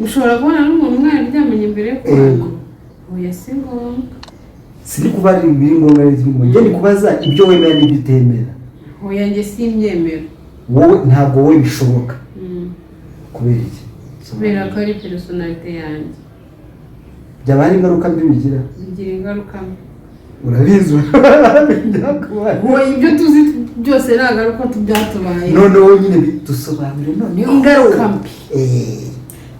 Ushobora kubona n'umuntu mwararyamanye mbere yo kubana. Yego. Oya, si ngombwa. Sindi kuba ari biri ngombwa, ari ngombwa. Njye ndi kubaza ibyo wemera n'ibyo utemera. Oya, njye simbyemera. Wowe ntabwo wowe bishoboka? Kubera iki? Kubera ko ari personnalité yanjye. Byaba hari ingaruka mbi bigira? Bigira ingaruka mbi. Urabizi, byakubaye. Oya, ibyo tuzi byose ntabwo ari uko byatubaye. Noneho nyine dusobanure noneho. Ingaruka mbi.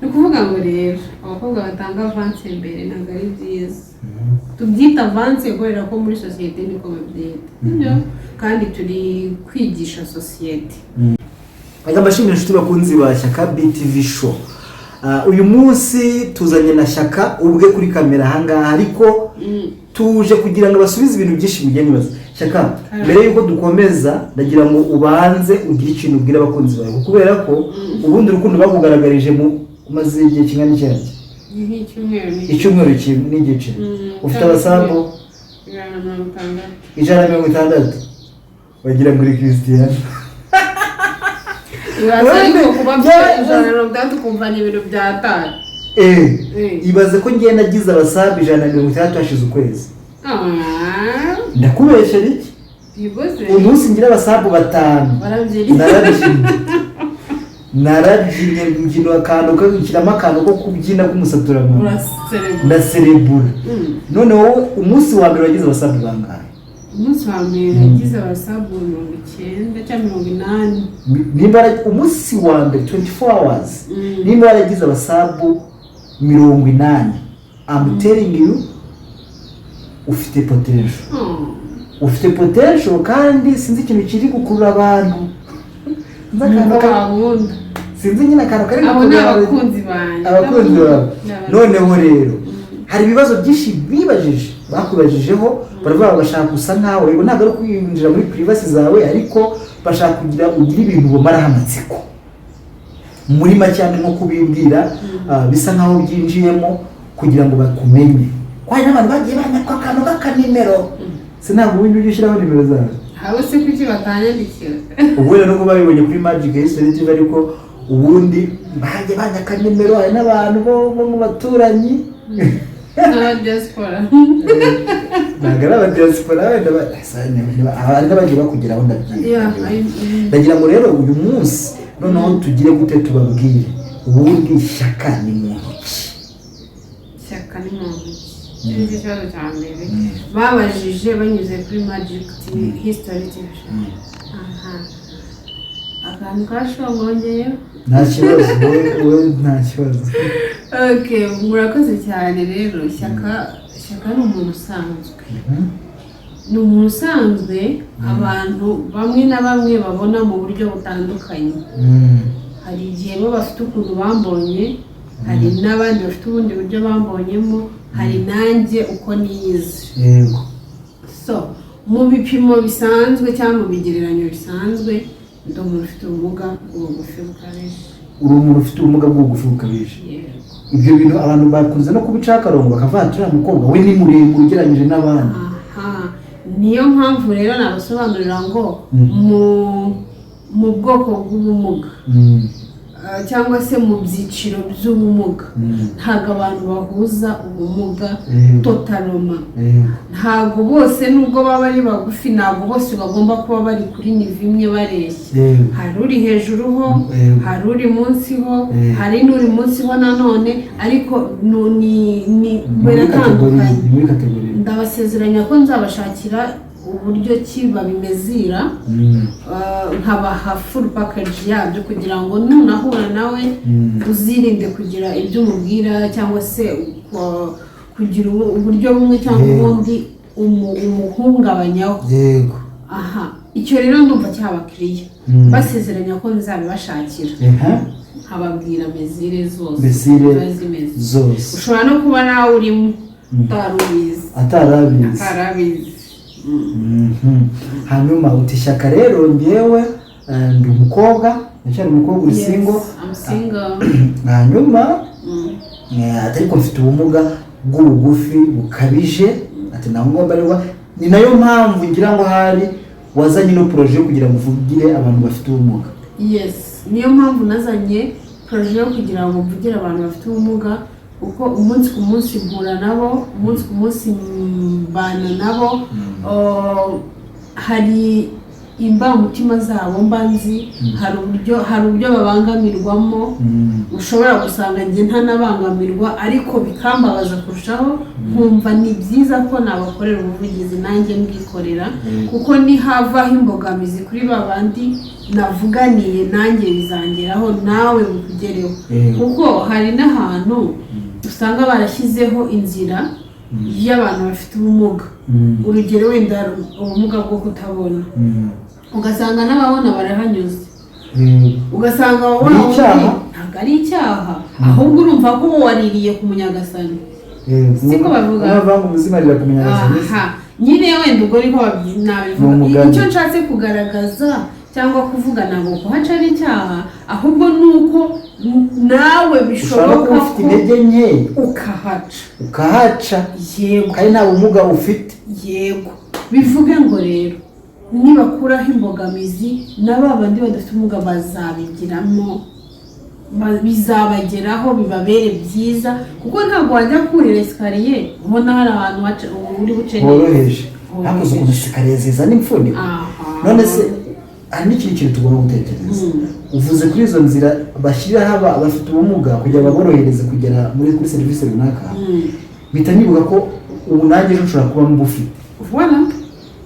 Ni ukuvuga ngo rero abakobwa batanga avance mbere ntabwo ari byiza. Tubyita avance kubera ko muri sosiyete niko babyita, sibyo? Kandi turi kwigisha sosiyete. Reka mbashimire, inshuti bakunzi ba Shyaka BTV Show. Uyu munsi tuzanye na Shyaka ubwe kuri kamera ahangaha, ariko tuje kugira ngo basubize ibintu byinshi mugende bibaza. Shyaka, mbere y'uko dukomeza, ndagira ngo ubanze ugire ikintu ubwira abakunzi bawe, kubera ko ubundi urukundo bakugaragarije mu umaze igihe kingana iki? Ni nk'icyumweru n'igice. Icyumweru kimwe n'igice. Ufite aba sub? 160. 160, wagira ngo uri Christian. Ibaze ariko kuba mfite 160 ukumva ni ibintu byatari. Ibaze ko ngiye nagize aba sub 160 hashize ukwezi. Ah, ndakubeshyera iki? Byibuze. Umunsi ngira aba sub 5, Warabyina. narabyinnye, narabyinnye, mbyino akantu, nshyiramo akantu ko kubyina k'umusaturama. Uraserebura. Ndaserebura. None wowe umunsi wa mbere wagize aba sub bangahe? Umunsi wa mbere nagize aba sub 90 cyangwa 80. Nimba umunsi wa mbere, 24 hours, nimba waragize aba sub 80, I'm telling you, ufite potential. Ufite potential, kandi sinzi ikintu kiri gukurura abantu. Sinzi akantu Nuko bankunda. Sinzi nyine akantu kari Abo ni gukurura abantu. Abakunzi banjye. Abakunzi bawe. Ni abakunzi. Noneho rero hari ibibazo byinshi bibajije, bakubajijeho, baravuga ngo bashaka gusa nkawe. Yego, ntabwo ari kwinjira muri privacy zawe, ariko bashaka kugira ugire ibintu bumaraho amatsiko muri make, cyane nko kubibwira, bisa nkaho byinjiyemo kugira ngo bakumenye, ko hari n'abantu bagiye banyakwa akantu k'akanimero. Sinabwo ubundi ujya ushyiraho nimero zawe? Abo se kuki batanyandikira? Ubu wenda nuko babibonye kuri Magic History TV, ariko ubundi bagiye banyaka nimero. Hari n'abantu bo mu baturanyi. N'aba diaspora. Ntabwo ari aba diaspora wenda, hari n'abagiye bakugeraho, ndabyibuka. Ndagira ngo rero uyu munsi noneho tugire gute, tubabwire ubundi Shyaka ni muntu ki? Shyaka ni muntu ki? Icyo ni cyo kibazo cya mbere babajije banyuze kuri Magic TV, History TV. Aha akantu kashongongeyeho. Nta kibazo, wowe nta kibazo. Okay, murakoze cyane. Rero Shyaka ni umuntu usanzwe, ni umuntu usanzwe abantu bamwe na bamwe babona mu buryo butandukanye. Hari igihe bo bafite ukuntu bambonye, hari n'abandi bafite ubundi buryo bambonyemo, hari nanjye uko niyizi. So mu bipimo bisanzwe cyangwa mu bigereranyo bisanzwe, ndi umuntu ufite ubumuga bw'ubugufi bukabije. Uri umuntu ufite ubumuga bw'ubugufi bukabije? Yego. Ibyo bintu abantu bakunze no kubicaho akarongo, bakavuga ati: "Uriya mukobwa we ni muremure ugereranyije n'abandi." Aha niyo mpamvu rero nabasobanurira ngo mu bwoko bw'ubumuga, cyangwa se mu byiciro by'ubumuga, ntabwo abantu bahuza ubumuga totalement. Ntabwo bose, nubwo baba ari bagufi, ntabwo bose bagomba kuba bari kuri niveau imwe bareshya. Hari uri hejuru ho, hari uri munsi ho, hari n'uri munsi ho nanone, ariko ni Muri catégorie. biratandukanye. Ni muri catégorie. Ndabasezeranya ko nzabashakira uburyo ki babimezira, nkabaha full package yabyo, kugira ngo nunahura nawe uzirinde kugira ibyo umubwira cyangwa se kugira uburyo bumwe cyangwa ubundi umuhungabanyaho. Aha icyo rero ndumva cyaba kiriya. Basezeranya ko nzabibashakira, nkababwira mesure zose Mesure ziba zimeze. zose. Ushobora no kuba nawe urimo utari ubizi. Atarabizi. Atarabizi. Hanyuma uti: "Shyaka rero ngewe, ndi umukobwa, ndacyari umukobwa uri Yes, single." I'm single. Hanyuma ariko mfite ubumuga bw'ubugufi bukabije, ati naho ngomba rero, ni nayo mpamvu ngira ngo hari wazanye ino projet yo kugira ngo uvugire abantu bafite ubumuga. Yes, niyo mpamvu nazanye. projet yo kugira ngo mvugire abantu bafite ubumuga, kuko umunsi ku munsi mpura nabo, umunsi ku munsi mbana nabo. Hari imbamutima zabo mba nzi, hari uburyo babangamirwamo. Ushobora gusanga njye ntanabangamirwa, ariko bikambabaza kurushaho, nkumva ni byiza ko nabakorera ubuvugizi nanjye mbwikorera, kuko nihavaho imbogamizi kuri ba bandi navuganiye, nanjye bizangeraho, nawe bikugereho. Kuko hari n'ahantu usanga barashyizeho inzira y'abantu bafite ubumuga, urugero wenda ubumuga bwo kutabona, ugasanga n'ababona barahanyuze, ugasanga wa Ni wundi icyaha? Ntabwo ari icyaha, ahubwo urumva ko wowe waririye ku munyagasani. Siko bavuga? Bavuga ngo ubuzima rira kumenya. Aha nyine wenda ubwo ariko nabivuga. Ni umugani. Icyo nshatse kugaragaza cyangwa kuvuga, ntabwo kuhaca ari icyaha, ahubwo ni uko nawe Ushobora bishoboka kuba ufite ko intege nke ukahaca. Ukahaca. Yego. Kandi nta bumuga ufite. Yego, bivuge ngo rero nibakuraho imbogamizi, na ba bandi badafite ubumuga bazabigiramo, bizabageraho bibabere byiza, kuko ntabwo wajya kurira escalier ubona hari ahantu uri buce neza. Horoheje. Hakoze ukuntu escalier zizana imfuniko. None se hari n'ikindi kintu tugomba gutekereza? Uvuze kuri izo nzira bashyiraho abafite ubumuga kugira ngo baborohereze kugera kuri serivisi runaka, mpita nibuka ko ubu nanjye ejo nshobora kuba mbufite. Voilà.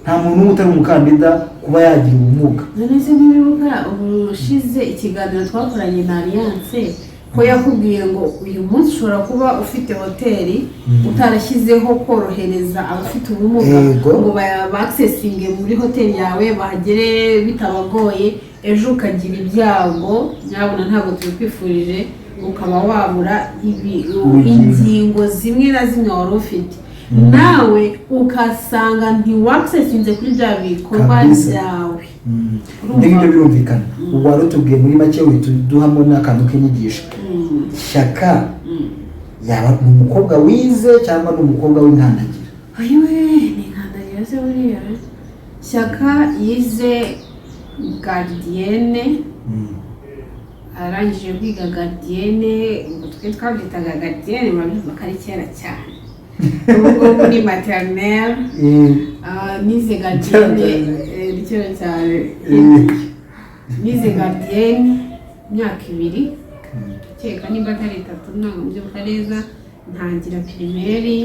Nta muntu n'umwe utari umukandida kuba yagira ubumuga. None se ntiwibuka ubushize ikiganiro twakoranye na Alliance, ko yakubwiye ngo uyu munsi ushobora kuba ufite hoteli utarashyizeho korohereza abafite ubumuga ngo bakisesinge muri hoteli yawe, bahagere bitabagoye, ejo ukagira ibyago, nyabuna ntabwo tubikwifurije, ukaba wabura Ubugingo. ingingo zimwe na zimwe wari ufite, nawe ugasanga ntiwakisesinze kuri bya bikorwa byawe? Ibyo ngibyo birumvikana. Ubu wari utubwiye muri make, uhita uduhamo n'akantu k'inyigisho. Shyaka yaba ni umukobwa wize cyangwa ni umukobwa w'inkandagira? Ayiwe, ni inkandagira se buriya. Shyaka yize gardienne, arangije kwiga gardienne, ubwo twe twabyitaga gardienne, murabyumva ko ari kera cyane, ubu ngubu ni maternelle. Nize gardienne, ni kera cyane. Nize gardienne imyaka 2, kereka nimba atari 3, ntabwo mbyibuka neza. Ntangira primaire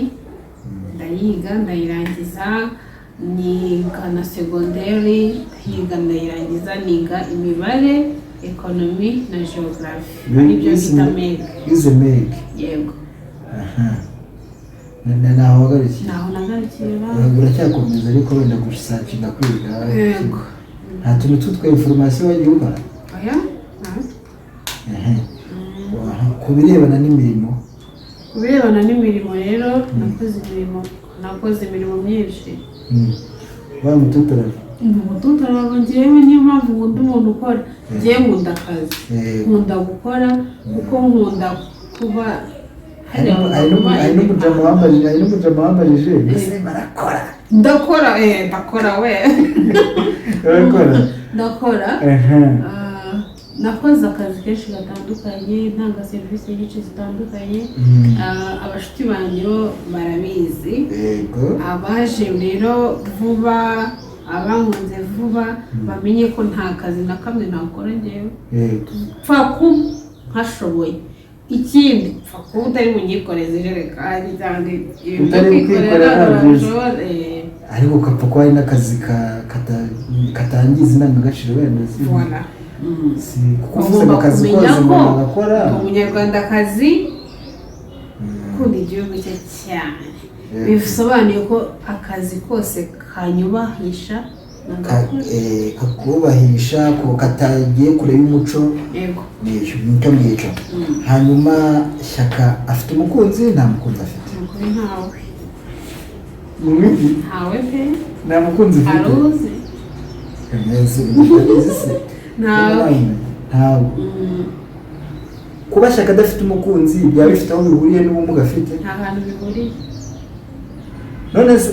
ndayiga ndayirangiza, niga na segonderi ndayiga ndayirangiza, niga imibare, économie na géographie, aribyo bita MEG. Wize MEG? Yego. Aha. Naho wagarukiye? Ntaho nagarukiye. Uracyakomeza ariko wenda gusacinga kwiga? Yego. Nta tuntu tw'utwa information wagiye ukora? Oya, nta. Ehe. Aha, ku birebana n'imirimo? Ku birebana n'imirimo rero, nakoze imirimo myinshi. Wa mututarara. Ni umututarava njyewe, niyo mpamvu nkunda umuntu ukora. Njyewe nkunda akazi, nkunda gukora, kuko nkunda kuba Hari n'umujama wambajije mbese barakora? Ndakora, ndakora we. Barakora. Ndakora. Nakoze akazi kenshi gatandukanye, ntanga serivisi nyinshi zitandukanye. Abashuti banjye bo barabizi. Abaje rero vuba, abankunze vuba, bamenye ko nta kazi na kamwe nakora njyewe. Pfa kuba nkashoboye. Ikindi, pfa kuba utari bunyikoreze ijerekani cyangwa ibintu byo Utari kwikorera kwikorera ntabwo ntabyo uzi. nabishobora. Ariko ukapfa kuba hari n'akazi katangiza indangagaciro wenda si Voilà. Si kuko uvuze Ugomba ngo akazi kumenya kose ko umuntu agakora. ndi umunyarwandakazi ukunda igihugu cye cyane, bisobanuye ko akazi kose kanyubahisha nagakora. Kakubahisha ko katagiye kure y'umuco. Yego. Nicyo nicyo ngicyo. Hanyuma Shyaka afite umukunzi, nta mukunzi afite? Ni ukuri ntawe. Ntawe pe. Nta mukunzi ufite? Aruzi. Mbese urabizi se? Ntawe. Ntawe. Kuba Shyaka adafite umukunzi byaba bifite aho bihuriye n'ubumuga afite? Nta hantu bihuriye. None se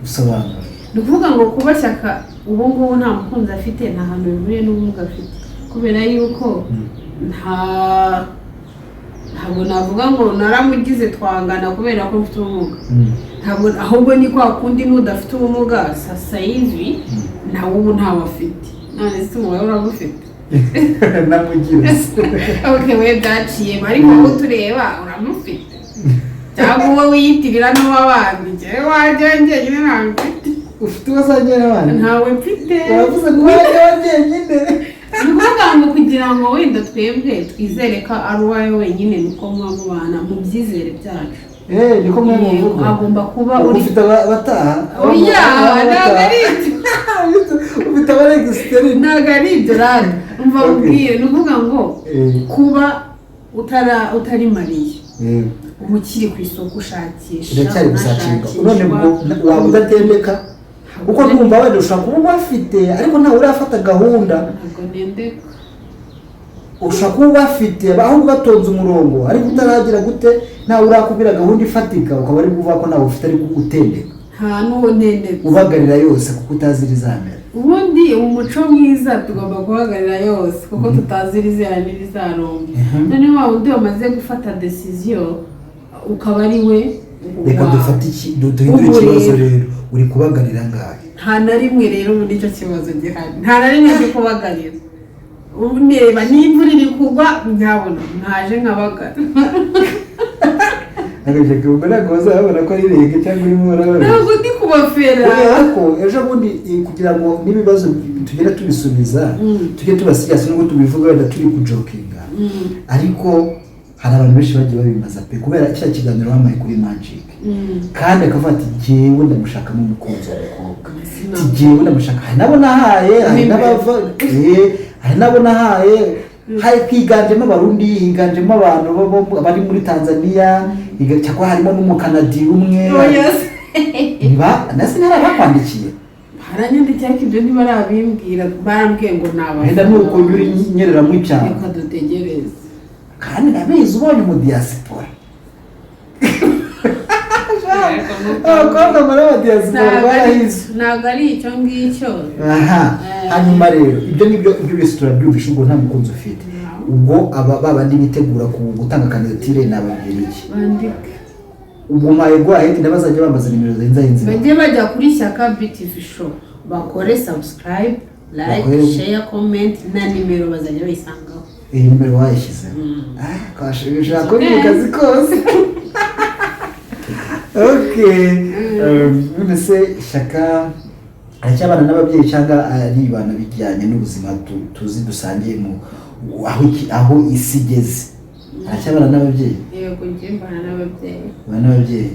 bisobanura? Ni ukuvuga ngo kuba Shyaka ubu ngubu nta mukunzi afite, nta hantu bihuriye n'ubumuga afite, kubera yuko Ntabwo navuga ngo naramugize twangana kubera ko mfite ubumuga. Ntabwo, ahubwo ni kwa kundi n'udafite ubumuga sasa hivi nawe ubu ntawe afite. None se umubare uragufite? Namugize. Okay, we byaciye, ariko wowe utureba uramufite cyangwa uwo wiyitirira n'uw'abandi? Njyewe wajya njyenyine ntawe mfite. Ufite uwo asangiye n'abandi? Ntawe mfite. Uravuze ngo wajya wenyine. Ni ukuvuga ngo kugira ngo wenda twebwe twizere ko ari uwawe wenyine, ni uko muba mubana mu byizere byacu. Eh, niko mwe muvuga. Agomba kuba uri Ufite abataha? Oya, ntabwo ari ibyo. Ufite abaregisiteri? Ntabwo ari ibyo rero, umva. Okay. Ubwire, ni ukuvuga ngo kuba utari marié, uba ukiri ku isoko ushakisha. Iracyari gusearchinga. Unashakishwa. None ubwo waba udatendeka, kuko ndumva wenda ushobora kuba ubafite ariko ntawe urafata gahunda. Ntabwo ntendeka. Ushobora kuba ubafite ahubwo batonze umurongo, ariko utaragira gute, ntawe urakubwira gahunda ifatika, ukaba ari kuvuga ko ntawe ufite ariko utendeka. Nta n'uwo ntendeka. Ubagarira yose kuko utazi irizamera. Ubundi umuco mwiza tugomba guhagarara yose kuko tutazi irizera n'irizarumba. Noneho wa wundi wamaze gufata décision ukaba ari we Reka dufate iki, duhindure Ubu ikibazo. rero. Rero uri kubagarira ngahe? Nta na rimwe rero. Ubu nicyo kibazo gihari, nta na rimwe ndi kubagarira. Ubu ndeba n'imvura iri kugwa nkabona ntaje nkabagara. Agace ubwo ntabwo bazababona ko ari rege cyangwa urimo urababara. Ntabwo ndi kubafera. Kubera ko ejo bundi kugira ngo n'ibibazo tugere tubisubiza, tujye tuba serious, nubwo tubivuga wenda turi kujokinga, ariko hari abantu benshi bagiye babimaza pe, kubera kiriya kiganiro bamaye kuri Magic, kandi akavuga ati: "Jyewe ndamushakamo umukunzi w'umukobwa." Ati: "Jyewe ndamushaka." Hari n'abo nahaye, hari n'abava, hari n'abo nahaye, hari higanjemo Abarundi, higanjemo abantu bari muri Tanzania, cyakora harimo n'Umukanadi umwe. Oya se. Niba nasi ntarabakwandikiye. Baranyandikiye, ariko ibyo ntibarabimbwira. Barambwiye ngo ni abafana. Wenda nuko uri nyereramo icyaro. Reka dutegereze. Kandi ndabizi, ubonye umudiyasipora, abakobwa muri abadiyasipora barahize. Ntabwo ari icyo ngicyo. Aha. Hanyuma rero ibyo ngibyo, ibyo byose turabyumvisha. Ubwo nta mukunzi ufite. Ubwo aba babandi bitegura ku gutanga kandidatire nababwira iki? Bandike. Ubwo mpaye go ahead, n'abazajya bambaza nimero zenza. Bajye bajya kuri Shyaka BTV Show, bakore subscribe, like, share, comment, na nimero bazajya bayisangaho. Iyi nimero wayishyizeho? Ah, twashobora kuri mu kazi kose. Okay. None se Shyaka aracyabana n'ababyeyi cyangwa aribana bijyanye n'ubuzima tuzi dusangiye mu aho aho isi igeze? Aracyabana n'ababyeyi? Yego, njye mbana n'ababyeyi. Ubana n'ababyeyi.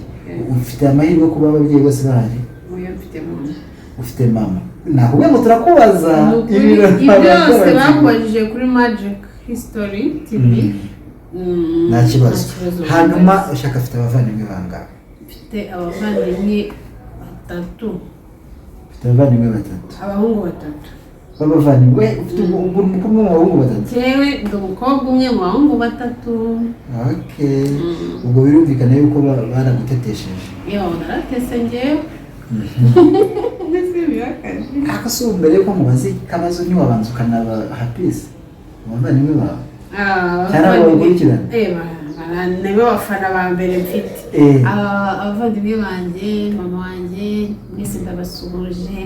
Ufite amahirwe yo kuba ababyeyi bose bahari? Oya, mfite mama. Ufite mama. Nakubwiye ngo turakubaza. Ni ukuri, ibintu ibyo byose abaturage. Bakubajije kuri Magic History TV. Nta kibazo. Nta kibazo. Hanyuma Shyaka afite abavandimwe bangahe? Mfite abavandimwe batatu. Ufite abavandimwe batatu? Abahungu batatu. B'abavandimwe. We ufite umukobwa umwe mu bahungu batatu? Njyewe ndi umukobwa umwe mu bahungu batatu. Okay, ubwo birumvikana yuko baragutetesheje. Yewe, naratese njyewe, mbese bihakanye? Ariko si ubu, mbere yuko mubaze ikabazo, ntiwabanza ukanaba hapisi abavandimwe bawe cyane abo bagukurikirana? Nibo bafana ba mbere mfite. Abavandimwe banjye, mama wanjye, mwese ndabasuhuje.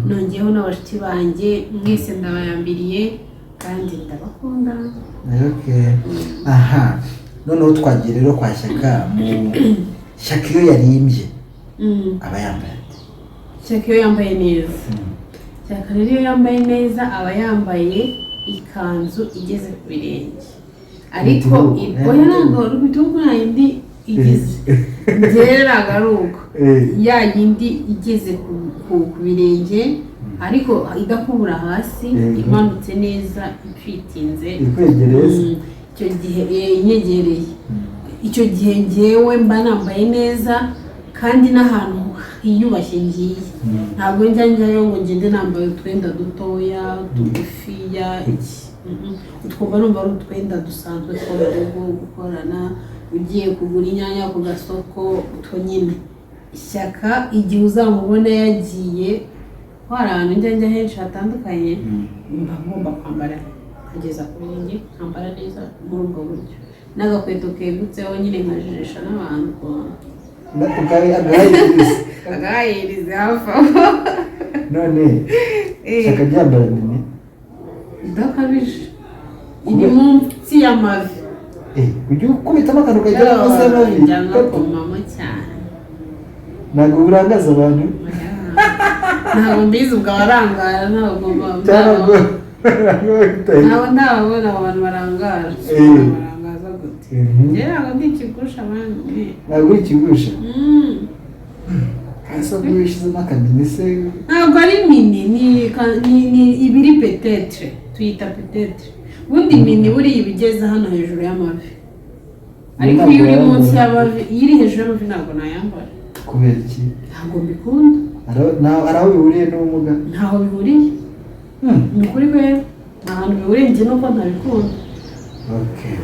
Nongeyeho n'abashuti banjye, mwese ndabayambiriye kandi ndabakunda. Okay. Aha noneho twagiye rero kwa Shyaka. Mu Shyaka iyo yarimbye aba yambaye ate? Shyaka iyo yambaye neza, Shyaka rero iyo yambaye neza aba yambaye ikanzu igeze ku birenge, ariko Rutugu. oya, ntabwo rutugu, nta yindi igize, njyewe ntabwo ari uko. Ya yindi igeze ku birenge ariko idakubura hasi, imanutse neza, ifitinze. Ikwegereye se? Icyo gihe inyegereye. Icyo gihe ngewe mba nambaye neza kandi n'ahantu hiyubashye ngiye. Ntabwo njya njyayo ngo ngende nambaye utwenda dutoya tugufiya iki. Utwo mba numva ari utwenda dusanzwe two mu rugo gukorana, ugiye kugura inyanya ku gasoko, utwo nyine. Ishyaka igihe uzamubona yagiye ko hari ahantu njya njya henshi hatandukanye, mba ngomba kwambara Kugeza ku birenge, nkambara neza muri ubwo buryo, n'agakweto kegutseho nyine, nkajijisha n'abantu ukuntu. Agahayiriza. Agahayiriza hafi aho. None Shyaka ryambara mini? Idakabije, iri munsi y'amavi. Ujya ukubitamo akantu kagera munsi y'amavi? Njya ngakomamo cyane. Ntabwo burangaza abantu? Ntabwo mbizi, ubwo abarangara ntabwo cyangwa ngo ntabwo ndababona abo bantu barangara. Barangaza gute? Njye ntabwo ndi ikigusha abandi. Ntabwo uri ikigusha. Ese ubwo wishyizemo akamini se? Ntabwo ari mini, ni ibiri peut-être, tuyita peut-être. Ubundi mini buriya iba igeze hano hejuru y'amavi, ariko iyo uri munsi y'amavi, iyo iri hejuru y'amavi ntabwo nayambara. Kubera iki? Ntabwo mbikunda. Hari aho bihuriye n'ubumuga? Ntaho bihuriye. Ni ukuri rero, nta hantu bihuriye, njye nuko ntabikunda. Okay.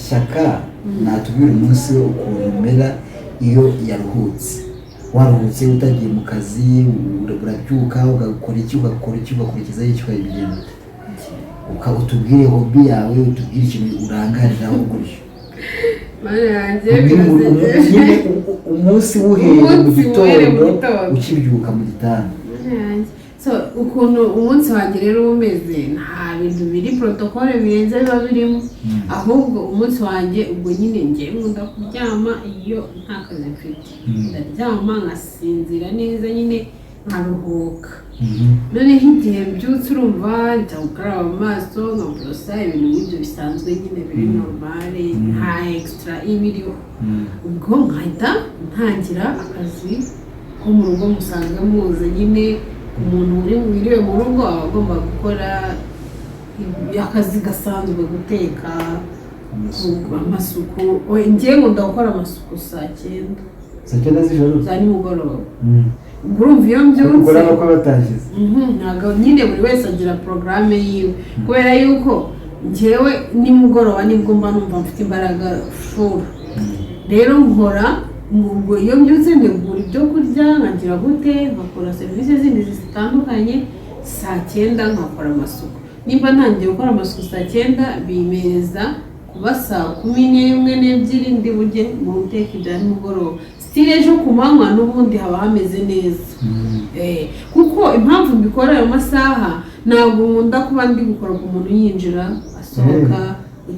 Shyaka natubwira umunsi we ukuntu umera iyo yaruhutse. Waruhutse utagiye mu kazi, urabyuka ugakora iki, ugakora iki, ugakurikizaho iki, ukabigenda ute? Utubwire hobby yawe, utubwire ikintu urangariraho gutyo. Mana yanjye! Nyine Birasekeje. Umunsi wuhereye mu Umunsi wuhereye mu gitondo, gitondo. ukibyuka mu gitanda. Mana yanjye! So ukuntu umunsi wanjye rero uba umeze, nta bintu biri protocole birenze biba birimo. Ahubwo umunsi wanjye ubwo nyine ngiye nkunda kuryama iyo nta kazi mfite. Ndaryama nkasinzira neza nyine, nkaruhuka. Noneho igihe mbyutse, urumva njya gukaraba amaso, nkaborosa, ibintu nk'ibyo bisanzwe nyine biri normal, nta extra iba iriho. Ubwo nkahita ntangira akazi ko mu rugo musanzwe muzi nyine. Umuntu uri wiriwe mu rugo aba agomba gukora akazi gasanzwe, guteka, amasuku. Oya, njyewe nkunda gukora amasuku saa 9. Saa 9 z'ijoro? Za nimugoroba. Ubwo urumva iyo mbyutse Ukora abakwe batashyize. Ntabwo nyine buri wese agira porogaramu yiwe, kubera yuko njyewe nimugoroba nibwo mba numva mfite imbaraga full. Rero nkora ubwo iyo mbyutse ntegura ibyo kurya, nkagira gute, nkakora serivisi zindi zitandukanye. Saa 9 nkakora amasuku. Nimba ntangiye gukora amasuku saa 9, bimereza kuba saa 11 n'ebyiri ndi bujye mu guteka ibya nimugoroba. Sitire ejo ku manywa n'ubundi haba hameze neza. Kuko impamvu mbikora ayo masaha, ntabwo nkunda kuba ndi gukoropa umuntu yinjira asohoka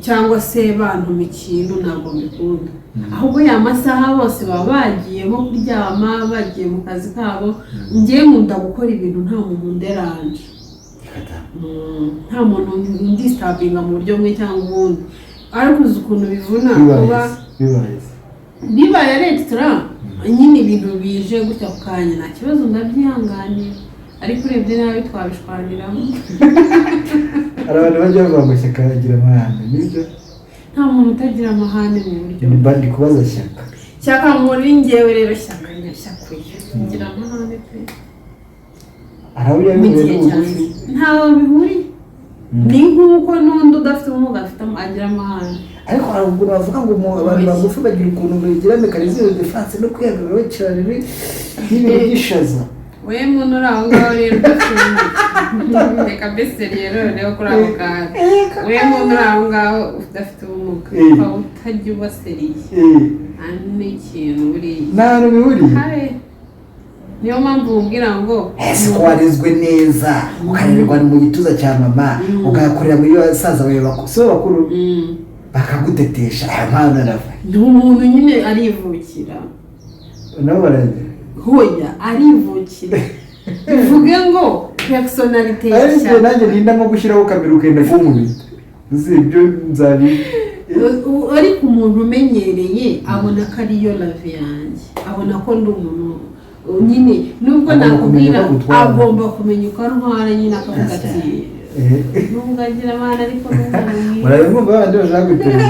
cyangwa se bantuma ikintu, ntabwo mbikunda. Ahubwo ya masaha bose baba bagiye nko kuryama, bagiye mu kazi kabo. Njyewe nkunda gukora ibintu nta muntu underanje. Nta muntu undisturbinga mu buryo bumwe cyangwa ubundi. Ariko uzi ukuntu bivuna kuba Bibaye bibaye ari extra nyine, ibintu bije gutya ako kanya, nta kibazo, ndabyihanganira, ariko urebye nabi twabishwaniramo. Hari abantu bajya bavuga ngo Shyaka agira amahane, nibyo? Nta muntu utagira amahane mu buryo. Mba ndi kubaza Shyaka. Shyaka muri njyewe rero, Shyaka nyashyakuye ngira amahane pe. Hari aho biriya Mu bihuriye gihe n'ubugufi? cyanjye ntaho bihuriye, ni nk'uko n'undi udafite ubumuga afite agira amahane. Ariko hari ukuntu bavuga ngo abantu bagufi bagira ukuntu bagira mécanisme de défense no kwihagararaho cyane nk'ibintu by'ishaza. We muntu uri aho ngaho rero udafite ubumuga, reka mbese rero noneho kuri ako kantu, we muntu uri aho ngaho udafite ubumuga, ukaba utajya uba sérieux, nta n'ikintu buriya. Nta hantu bihuriye. Hae. Niyo mpamvu wubwira ngo Ese ko warezwe neza, ukarererwa mu gituza cya mama, ugakorera muri basaza bawe bakuru, si bo bakuru, bakagutetesha, aya mpano arava? Ni umuntu nyine arivukira. Nabo baragira. Hoya, arivukira, bivuge ngo personnalité ya Ariko Shyaka. nanjye ninda nko gushyiraho kamera ukenda kunkubita, uzi ibyo nzabi. Ariko umuntu umenyereye abona ko ariyo la vie yanjye, abona ko ndi umuntu nyine nubwo Agomba nakubwira kumenya uko agutwara. Agomba kumenya uko antwara nyine, akavuga ati nubwo agira abana ariko ni umwana mwiza. Murabimwumva abandi bashaka gutera.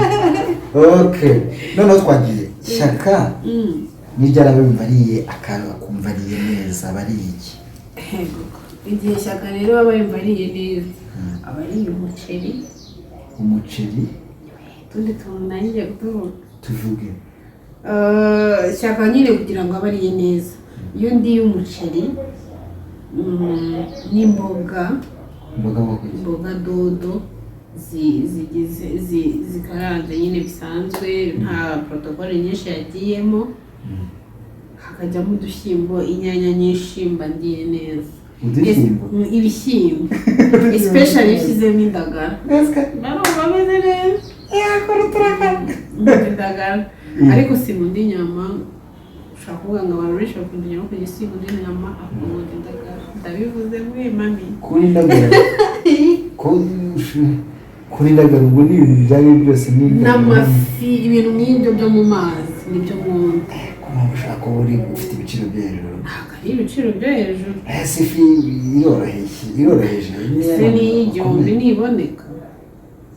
Okay, noneho twagiye Shyaka. Niryo araba yumva ariye akantu akumva ariye neza, aba ariye iki? Yego. Igihe Shyaka rero aba yumva ariye neza, aba ariye umuceri. Umuceri. Utundi tuntu nanjye kutuvuga. Tuvuge. Shyaka nyine kugira ngo abe ariye neza, iyo ndiye umuceri n'imboga. Imboga bwoko ki? Imboga dodo zigize zikaranze nyine bisanzwe, nta protocole nyinshi yagiyemo, hakajyamo udushyimbo, inyanya nyinshi, mba ndiye neza. Udushyimbo? Ibishyimbo, especially iyo ushyizemo indagara, barumva ameze neza. Yakora uturakara. Nkunda indagara, ariko sinkunda inyama. Ushobora kuvuga ngo abantu benshi bakunda inyama, ariko njye sinkunda inyama, ahubwo nkunda indagara. Ndabivuze mwe mami. Kuri indagara, kuri indagara, ubwo ni ibintu ibyo ari byo byose ni indagara. N'amafi, ibintu nk'ibyo byo mu mazi nibyo nkunda. Ko mpamvu ushaka kuba uri ufite ibiciro byo hejuru? Ntabwo ari ibiciro byo hejuru. Ese ifi iroroheje, iroroheje? Se n'iy'igihumbi ntiboneka?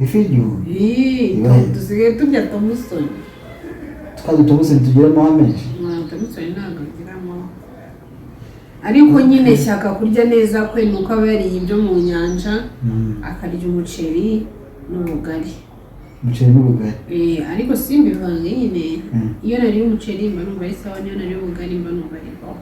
Ifi y'igihumbi? Ii, Ibahe. Dusigaye turya tomusoni. Twa dutomusoni tugira amahwa menshi? Tomusoni ntabwo agira amahwa, ariko nyine Shyaka kurya neza kwe ni uko aba yariye ibyo mu nyanja, akarya umuceri n'ubugari. Umuceri n'ubugari. Ariko simbivange nyine. Iyo nariye umuceri mba numva ari sawa, niyo nariye ubugari mba numva ari sawa,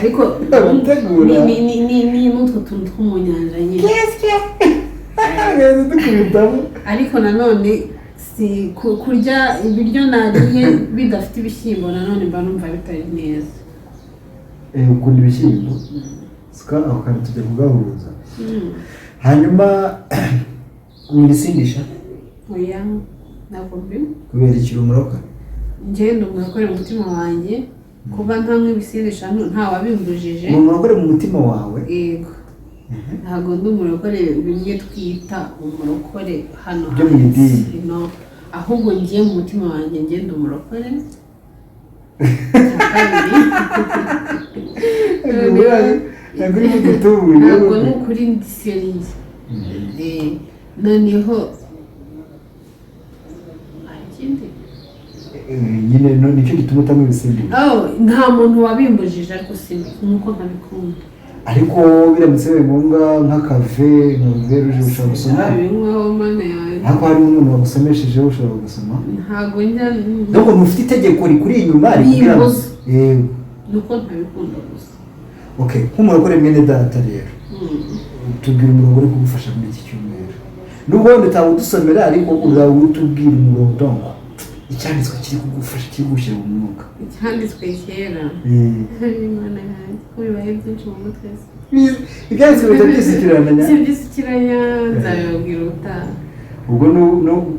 ariko Abategura. ni n'utwo tuntu two mu nyanja nyine. Gahita dukubitamo. Ariko nanone si kurya ibiryo nariye bidafite ibishyimbo, nanone mba numva bitari neza. Ukunda ibishyimbo sika, aho kantu tujya kugahuza. Hanyuma ibisindisha? Oya, ntabwo mbinywa. Kubera ikiri umuroka? Ngenda umurokore mu mutima wanjye, kuba ntanywa ibisindisha nta wabimbujije. Ni umurokore mu mutima wawe? Yego, ntabwo ndi umurokore bimwe twita umurokore hano Byo mu hanze. idini. No, ahubwo ngiye mu mutima wanjye ngenda umurokore. Icya kabiri, Ntabwo uri mu gitubu? Ntabwo ni ukuri, ndi sérieux. Noneho hari ikindi. Nyine nicyo gituma utanywa ibisindisha. Oh, nta muntu wabimbujije, ariko si nuko ntabikunda. Ariko biramutse bibaye ngombwa, nk'akave nka vin rouge, ushobora gusoma? Nabinywaho, mana yanjye. Ariko hari n'umuntu wagusomeshejeho, ushobora gusoma? Ntabwo njya. Donc ntufite itegeko rikuri inyuma rikubwira ngo Rimbuza. Yego. Nuko ntabikunda gusa. Okay, nk'umurokore mwene data rero, tubwira umurongo uri kugufasha muri iki cyumweru, nubwo wenda utawudusomera, ariko urawutubwira umurongo, donc icyanditswe kiri kugufasha, kiri kugushyira mu mwuka. Icyanditswe kera? Imana yanjye, ko bibaye byinshi mu mutwe se? Ibyanditswe bihita byisukiranya. Si byisukiranya, nzabibabwira ubutaha. Ubwo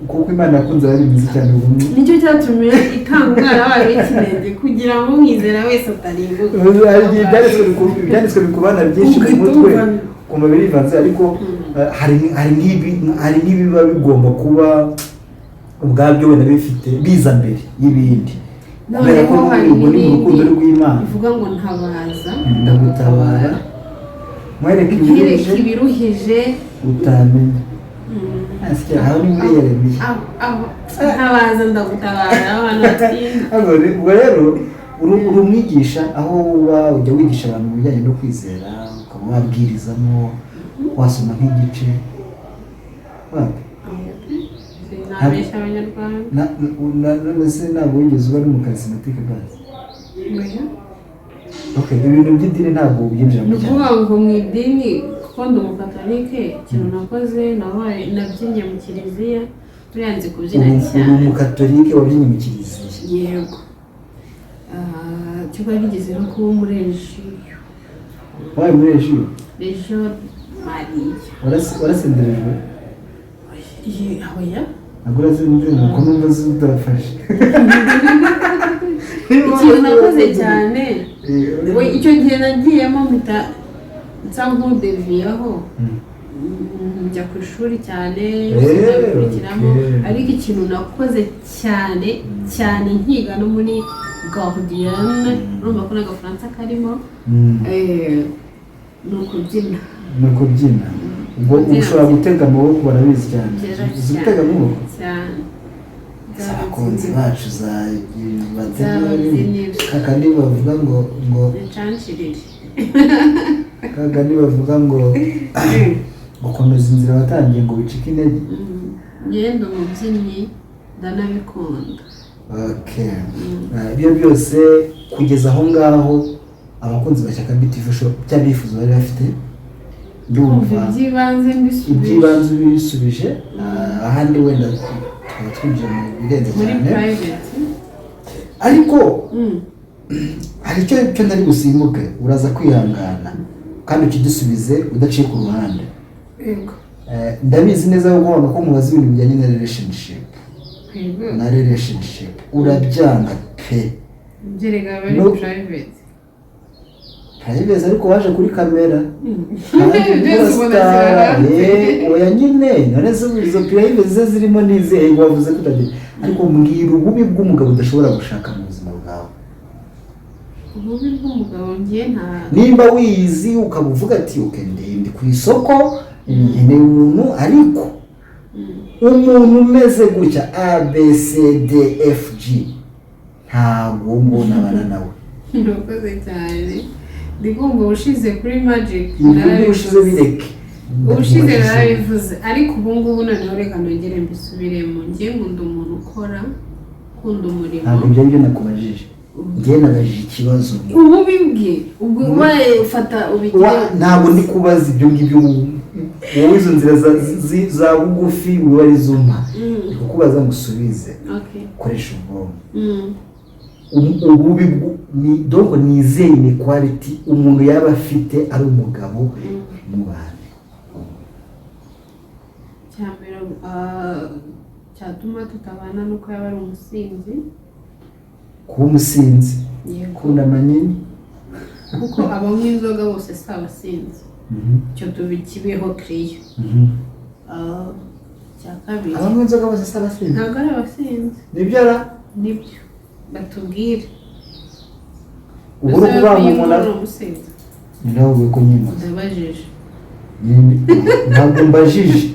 kuko Imana yakunze abari mwiza cyane, ubwo Nicyo cyatumye itanga umwana wayo w'ikinege kugira ngo umwizera wese atarimbuka. Hari igihe ibyanditswe bikubana byinshi mu mutwe, kumva birivanze, ariko hari n'ibiba bigomba kuba ubwabyo wenda bifite biza mbere y'ibindi, kubera ko Noneho hari ubwo ni mu rukundo n'ibindi rw'Imana. bivuga ngo ntabaza Ndagutabara, mwereke nkwereke ibiruhije ibiruhije utamenya. Asya, aho ni muri Yeremiya. Aho ntabaza ndagutabara, abantu batinda. Hano ubwo rero uri umwigisha, aho uba ujya wigisha abantu mu bijyanye no kwizera, ukaba wabwirizamo, wasoma nk'igice wapi? Sinabeshya abanyarwanda. None se ntabwo wigeze uba n'umucharismatique bazi? Oya. Okay, ibintu by'idini ntabwo ubyinjiramo Ni cyane. ukuvuga ngo mu idini, kuko ndi umukatolike, ikintu nakoze, nabaye nabyinnye mu kiliziya, buriya nzi kubyina Uri cyane. Umukatolike wabyinnye mu kiliziya? Yego. Ah, cyo bigeze no kuba muri regiyo. Wabaye muri regiyo? Regiyo Mariya. Warasenderejwe? Oya. Ntabwo urasenderejwe, kuko numva zidafashe. Ikintu nakoze cyane, we icyo gihe nagiyemo mpita nsa nk'udeviyaho, njya ku ishuri cyane, sinabikurikiramo. Ariko ikintu nakoze cyane cyane nkiga no muri gardienne, urumva ko n'agafaransa karimo, ni ukubyina. Ni ukubyina. Ubwo Kubyina. ushobora gutega amaboko, barabizi cyane. Byiza. Uzi gutega amaboko? Cyane. Abakunzi bacu za Zababyinira. Kakandi bavuga ngo Ncanshirire. Kakandi bavuga ngo gukomeza inzira watangiye ngo wicike intege. Ngenda umubyinnyi, ndanabikunda. Okay. Ibyo byose kugeza aho ngaho, abakunzi ba Shyaka BTV Show, bya bifuzo bari bafite. Ndumva iby'ibanze mbisubije. Iby'ibanze ubisubije. Ahandi wenda tukaba twinjiye mu birenze muri cyane. Private. Ariko hari icyo ntari busimbuke, uraza kwihangana kandi ukidusubize udaciye ku ruhande. Yego. Ndabizi neza ko wanga ko mubaza ibintu bijyanye na relationship. Yego. Na relationship urabyanga pe. Ibyo rega aba ari No. private. Privacy, ariko waje kuri kamera kandi Byose ubona ziri hanze. Oya nyine, none se izo privacy ze zirimo n'izihe? Ngo wavuze ko utagira, ariko mbwira ububi bw'umugabo udashobora gushaka mu buzima bwawe. Ububi bw'umugabo ngiye nta Nimba wiyizi ukaba uvuga ati: "Okay, ndi ku isoko, nkeneye umuntu, ariko umuntu umeze gutya A B C D F G, ntabwo ngo nabana nawe." Urakoze cyane. Ndi kumva ubushize kuri Magic Ibyo narabivuze. Ubushize bireke. Ubushize narabivuze, ariko ubu ngubu noneho reka nongere mbisubiremo. Ngiye nkunda umuntu ukora, ukunda umurimo. Ntabwo ibyo aribyo nakubajije. Njye nabajije ikibazo. Ububi bwe ubwo ubaye ufata ubigire. Ntabwo ndi kubaza ibyo ngibyo. Wowe izo nzira za bugufi uba ari zo mpa. Ndi kukubaza ngo usubize. Okay. Koresha ubwonko. Mm. Ububi ni donc ni izihe inequality umuntu yaba afite ari umugabo mu bantu? Cya mbere cyatuma tutabana nuko yaba ari umusinzi. Kuba umusinzi? Yego. Ukunda amanini. Kuko abanywa inzoga bose si abasinzi. Icyo tubikibeho kiriya. Icya kabiri, Abanywa inzoga bose si abasinzi? Ntabwo ari abasinzi. Nibyo ra? Nibyo, batubwire. Ubu uri kuvuga ngo umuntu Ese umusinzi? Nawe ko nyine Ndabajije. Nyine, ntabwo mbajije,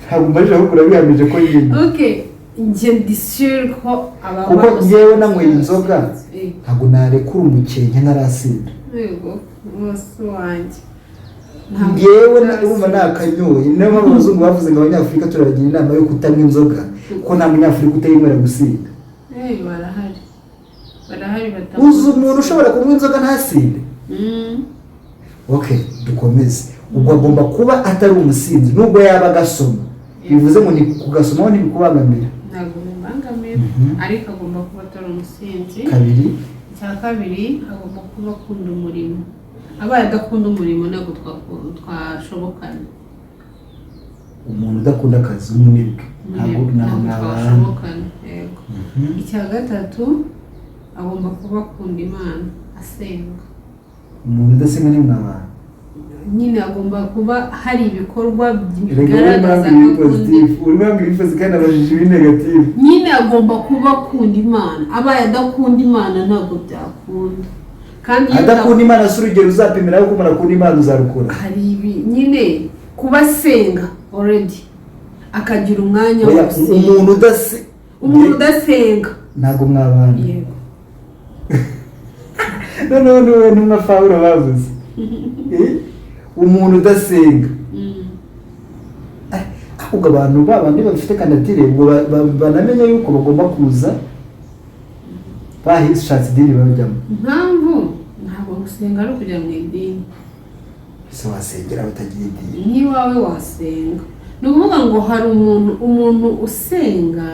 ntabwo mbajije, ahubwo urabihamije ko nyine. Okay, njye ndi sure ko abanywa Kuko bose njyewe si nanyweye inzoga, abasinzi. Ntabwo narekura umukenke ntarasinda. Yego, bose wanjye. Ntabwo Ngewe ari urumva abasinzi. Nakanyoye. Niyo mpamvu abazungu bavuze ngo Abanyafurika turabagira inama yo kutanywa inzoga, kuko nta Munyafurika utayinywera gusinda. Barahari, barahari batanywa. Uzi umuntu ushobora kunywa inzoga ntasinde? Okay, dukomeze. Ubwo agomba kuba atari umusinzi nubwo yaba agasoma, bivuze ngo ni kugasomaho ntibikubangamira. Ntabwo bibangamira, ariko agomba kuba atari umusinzi. Kabiri. Icya kabiri, agomba kuba akunda umurimo. Abaye adakunda umurimo ntabwo twashobokana. Umuntu udakunda akazi, umunebwe, ntabwo ntabwo Ntabwo mwabana. twashobokana, yego. Icya gatatu, agomba kuba akunda Imana, asenga. Umuntu udasenga ntimwabana? Nyine agomba kuba hari ibikorwa Erega urimo bigaragaza urambwira ko ibi akunda. positive, urimo urambwira ibi positive kandi abajije ibi negative. Nyine agomba kuba akunda Imana. Abaye adakunda Imana ntabwo byakunda. Kandi iyo Adakunda Imana si urugero uzapimira ko umuntu akunda Imana uzarukora? Hari ibi nyine, kuba asenga already, akagira umwanya wo Oya, gusenga. Umuntu udase Umuntu udasenga. Ntabwo mwabana? Yego. Noneho niwe ntumwa Pawulo bavuze. Umuntu udasenga. Ahubwo abantu babandi bafite kandidatire ubwo banamenye yuko bagomba kuza bahishatse idini bajyamo. Impamvu ntabwo gusenga ari ukujya mu idini. Ese wasengera batagira idini? N'iwawe wasenga. Ni ukuvuga ngo hari umuntu usenga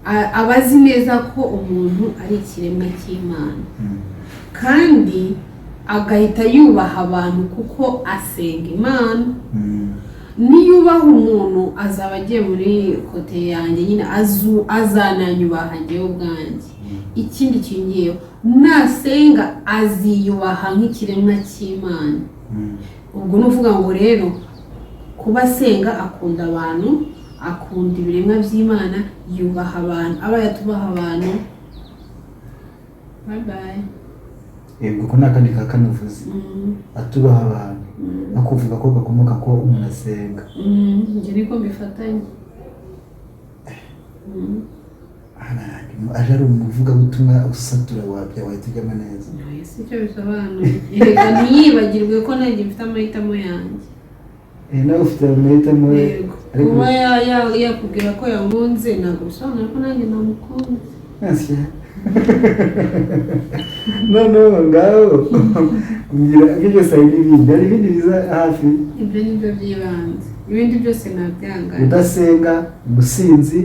aba azi neza ko umuntu ari ikiremwa cy'Imana, kandi agahita yubaha abantu kuko asenga Imana. Niyubaha umuntu azaba agiye muri côté yanjye nyine, azananyubaha njyewe ubwanjye. Ikindi kingiyeho, nasenga aziyubaha nk'ikiremwa cy'Imana. Ubwo ni ukuvuga ngo rero kuba asenga, akunda abantu, akunda ibiremwa by'Imana, yubaha abantu. Aba yatubaha abantu, bye bye. Yego, ko nta kandi ka kane uvuze. Atubaha abantu no kuvuga ko gakomoka ko umuntu asenga. Njye niko mbifatanya. Aje ari umuvugabutumwa usatura wabya wahita ujyamo neza. Oya, si icyo bisobanuye. Reka ntiyibagirwe ko nanjye mfite amahitamo yanjye. Nawe ufite amahitamo. Yego. Ariko Kuba yakubwira ko yankunze ntabwo bisobanura ko nanjye namukunze. Asya. Noneho ngaho mbwira, ibyo byose hari n'ibindi, hari ibindi biza hafi. Ibyo ni byo by'ibanze, ibindi byose nabyangana. Udasenga, umusinzi,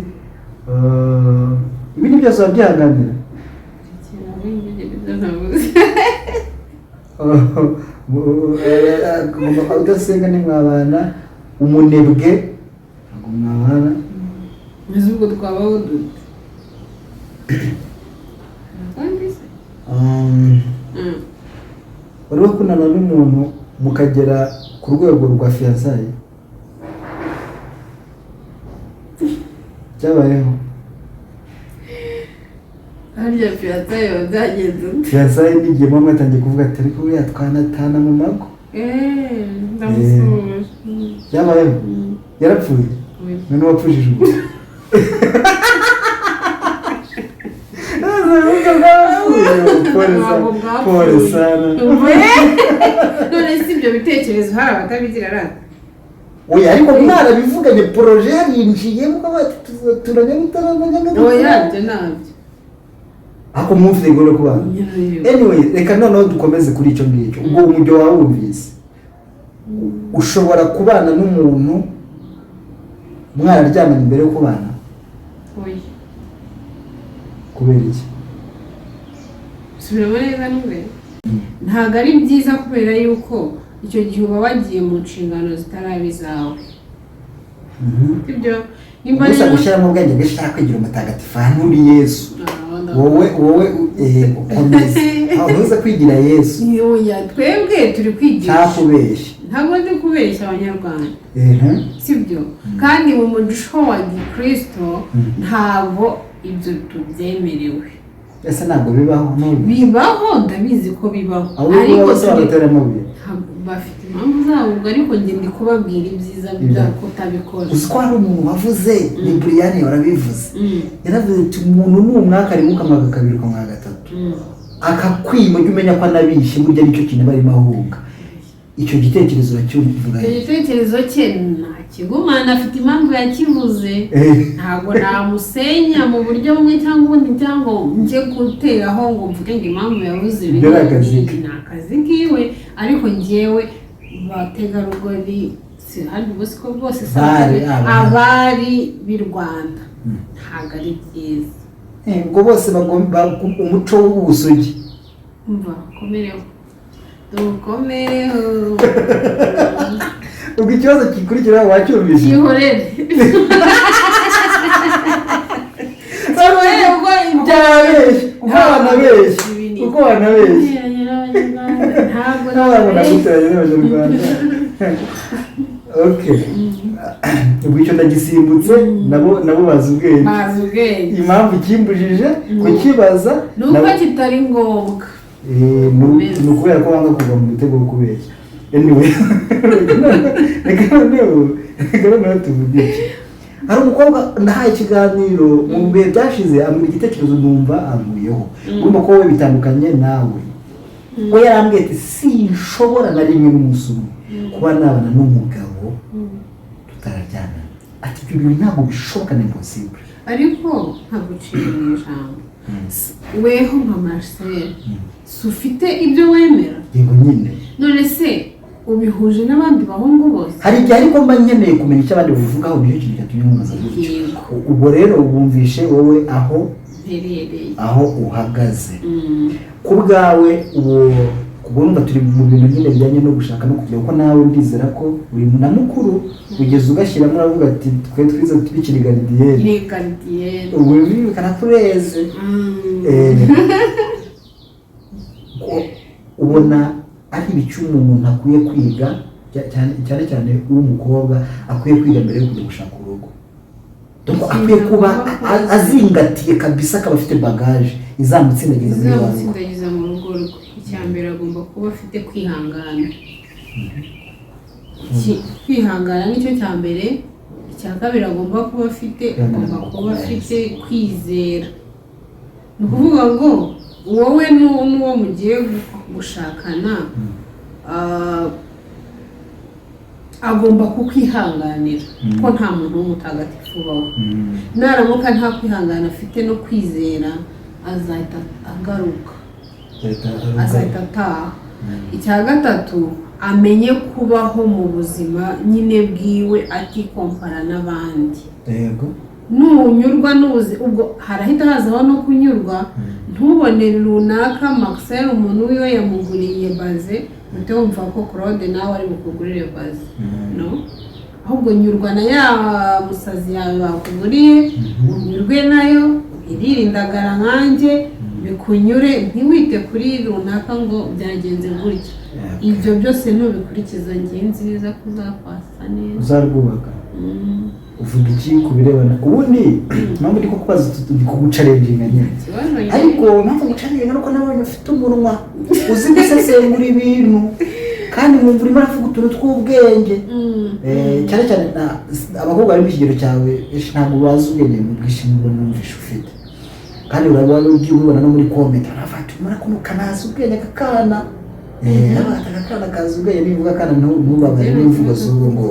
ibindi byose wabyihanganira? Ibyo navuze. Udasenga ntimwabana, umunebwe ntabwo mwabana. Mbese ubwo twabaho dute kandi se? Wari wakundana n'umuntu mukagera ku rwego rwa fiançailles? Byabayeho? Harya fiançailles biba byagenze ute? Fiançailles ni igihe muba mwatangiye kuvuga ati: "Ariko buriya twanatana mu mago." Ndamusuhuje. Byabayeho? Yarapfuye? Oya. None wapfushije ubwo Ntabwo Pole bwapfuye. sana. None si ibyo bitekerezo hari abatabigira rata? Oya, ariko mwarabivuganye, projet yarinjiyemo, bati turanya mutaramanya. Oya, ibyo ntabyo. Ariko mwumvise ngo kubana. Anyway, reka noneho dukomeze kuri icyo ngicyo. Ubwo umujyo wawumvise, ushobora kubana n'umuntu mwararyamanye mbere yo kubana? Oya. Kubera iki? Subiramo neza numve. Ntabwo ari byiza kubera yuko icyo gihe uba wagiye mu nshingano zitaraba izawe, sibyo? Nimba Gusa rero gushyiramo ubwenge bwinshi, ushaka kwigira umutagatifu, hano uri Yesu. Ah, Wowe ukomeze aho, ntuze kwigira Yesu. Oya, twebwe turi kwigisha. Ntakubeshya. Ntabwo ndi kubeshya Abanyarwanda, sibyo? Kandi mu muco wa gikristo ntabwo ibyo tubyemerewe. Ese ntabwo bibaho n'ubu? Bibaho, ndabizi ko bibaho. Ahubwo Ariko bose babatera amabuye. Ntabwo bafite impamvu zabo ubwo, ariko njye ndi kubabwira ibyiza bya kutabikora. Uzi ko hari umuntu wavuze, ni Buriyani warabivuze, yaravuze ati: "Umuntu ni umwaka rimwe, ukamwaka kabiri, ukamwaka gatatu, akakwima, ujye umenya ko anabishye. Burya nicyo kintu aba arimo ahunga." Icyo gitekerezo uracyumva? Icyo gitekerezo cye ntakigumana, afite impamvu yakivuze. Ntabwo namusenya mu buryo bumwe cyangwa ubundi, cyangwa njye guteraho ngo mvuge ngo impamvu yavuze ibi. Ibyo ni akazi ke. Ni akazi kiwe, ariko njyewe bategarugori, si handi ubwo siko bose si Bari, abari. Abari b'i Rwanda, ntabwo ari byiza. Ubwo bose bagomba umuco w'ubusugi. Umva, komereho, dukomereho. Ubwo ikibazo gikurikiraho wacyumvise? Cyihorere. Kuko banabeshya, kuko banabeshya, kuko banabeshya. Ntabwo N'abantu nabeshya. naguteranye n'Abanyarwanda. Okay, ubwo icyo ndagisimbutse. Nabo bazi ubwenge. Bazi ubwenge. Impamvu ikimbujije kukibaza Ni uko kitari ngombwa. Ni ukubera ko banga kuva mu mutego wo kubeshya. Anyway, reka noneho tuvuge iki. Hari umukobwa ndahaye ikiganiro mu bihe byashize, ambwira igitekerezo numva anguyeho. Urumva ko wowe bitandukanye nawe. We yarambwiye ati: "Sinshobora na rimwe n'umunsi umwe kuba nabana n'umugabo tutararyamana." Ati: "Ibyo bintu ntabwo bishoboka, ni impossible." Ariko ntabwo uciye mu ijambo, weho nka Marcel, si ufite ibyo wemera? Yego nyine. None se ubihuje n'abandi bahungu bose? Hari igihe ariko mba nkeneye kumenya icyo abandi babivugaho, nicyo kintu cyatumye nkubaza gutyo. Yego. Ubwo rero wumvishe wowe aho Mperereye. aho uhagaze ku bwawe. Ubu ubwo urumva turi mu bintu nyine bijyanye no gushaka no kugira, kuko nawe ndizera ko uri na mukuru, ugeze ugashyiramo uravuga ati: "Twe twize tubikiri gardienne." Ni gardienne. Ubu bikanakureze. Ko ubona ari ibiki umuntu akwiye kwiga, cyane cyane cyane uw'umukobwa akwiye kwiga mbere yo kujya gushaka urugo? Donc akwiye kuba azingatiye kabisa, akaba afite bagage izamutsindagiza muri wa rugo. Izamutsindagiza mu rugo rwe, icya mbere agomba kuba afite kwihangana. Kwihangana nicyo cya mbere. Icya kabiri agomba kuba afite, agomba kuba afite kwizera. Ni ukuvuga ngo wowe n'uwo mugiye gushakana, agomba kukwihanganira, ko nta muntu w'umutagatifu ubaho. Naramuka nta kwihangana afite no kwizera, Azahita agaruka, azahita ataha. Icya gatatu, amenye kubaho mu buzima nyine bwiwe atikompara n'abandi. Nunyurwa n'ubuzima, ubwo harahita hazaho no kunyurwa. Ntubone runaka Marcel umuntu wiwe yamuguriye baze, uhite wumva ko Claude nawe ari bukugurire baze. No, ahubwo nyurwa na ya musazi yawe bakuguriye, unyurwe nayo, wirire indagara nkanjye bikunyure, ntiwite kuri runaka ngo byagenze gutya. Ibyo byose nubikurikiza, ngiye nziza kuzakwasa neza. Uzarwubaka. Uvuga iki ku birebana ubundi impamvu ndi kukubaza utu, ndi kuguchallenginga nyine? Ikibazo nyine. Ariko impamvu nguchallenginga nuko nabonye ufite umunwa uzi gusesengura ibintu, kandi nkumva urimo uravuga utuntu tw'ubwenge. Cyane cyane abakobwa bari mu kigero cyawe benshi ntabwo bazi ubwenge mu bwinshi nubwo numvishe ufite, kandi urabona ugiye ubibona no muri comment, baravuga ati mura kuno kanazi ubwenge aka kana. Baravuga ati aka kana kazi ubwenge. Nivuga akana ntubabare n'imvugo z'ubu. Ngo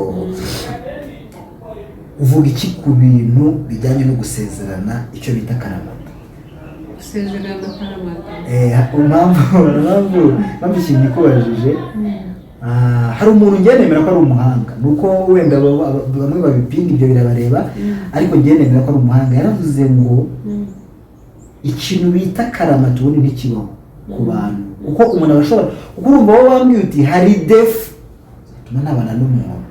uvuga iki ku bintu bijyanye no gusezerana, icyo bita karamata? Gusezerana karamata? Impamvu ikintu nikubajije, hari umuntu ngiye nemera ko ari umuhanga, ni uko wenda bamwe babipinga, ibyo birabareba, ariko ngiye nemera ko ari umuhanga. Yaravuze ngo ikintu bita karamata ubundi ntikibaho ku bantu, kuko umuntu aba ashobora, kuko urumva wowe wambwiye uti hari défaut zatuma ntabana n'umuntu,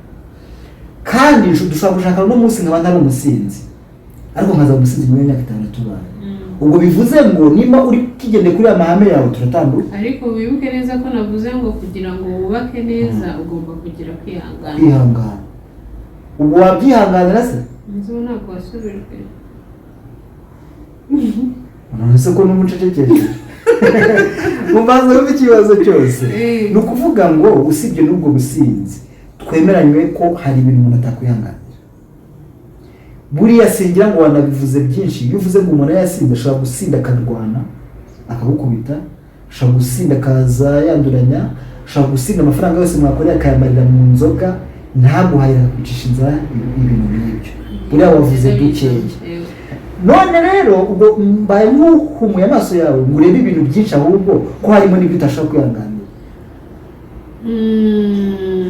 kandi dushobora gushaka uno munsi nkaba ntari umusinzi, ariko nkaza umusinzi nyuma y'imyaka 5 tubana. Ubwo bivuze ngo nimba uri kigendeye kuri aya mahame yawe, turatandukanye. Ariko wibuke neza ko navuze ngo kugira ngo wubake neza ugomba kugira kwihangana. Kwihangana, ubwo wabyihanganira se? Inzu ntabwo wasubijwe. None se ko n'umucecekeje mubanza wumva ikibazo cyose? Ni ukuvuga ngo usibye n'ubwo businzi, twemeranywe ko hari ibintu umuntu atakwihanganira. Buriya singira ngo wanabivuze byinshi. Iyo uvuze ngo umuntu yasinze, ashobora gusinda akarwana akagukubita, ashobora gusinda akaza yanduranya, ashobora gusinda amafaranga yose mwakoreye akayamarira mu nzoga, ntaguhahira, akakwicisha inzara, ibintu nk'ibyo. Buriya wavuze dukeya. None rero ubwo mbaye nk'uhumuye amaso yawe ngo urebe ibintu byinshi, ahubwo ko harimo n'ibyo utashobora kwihanganira.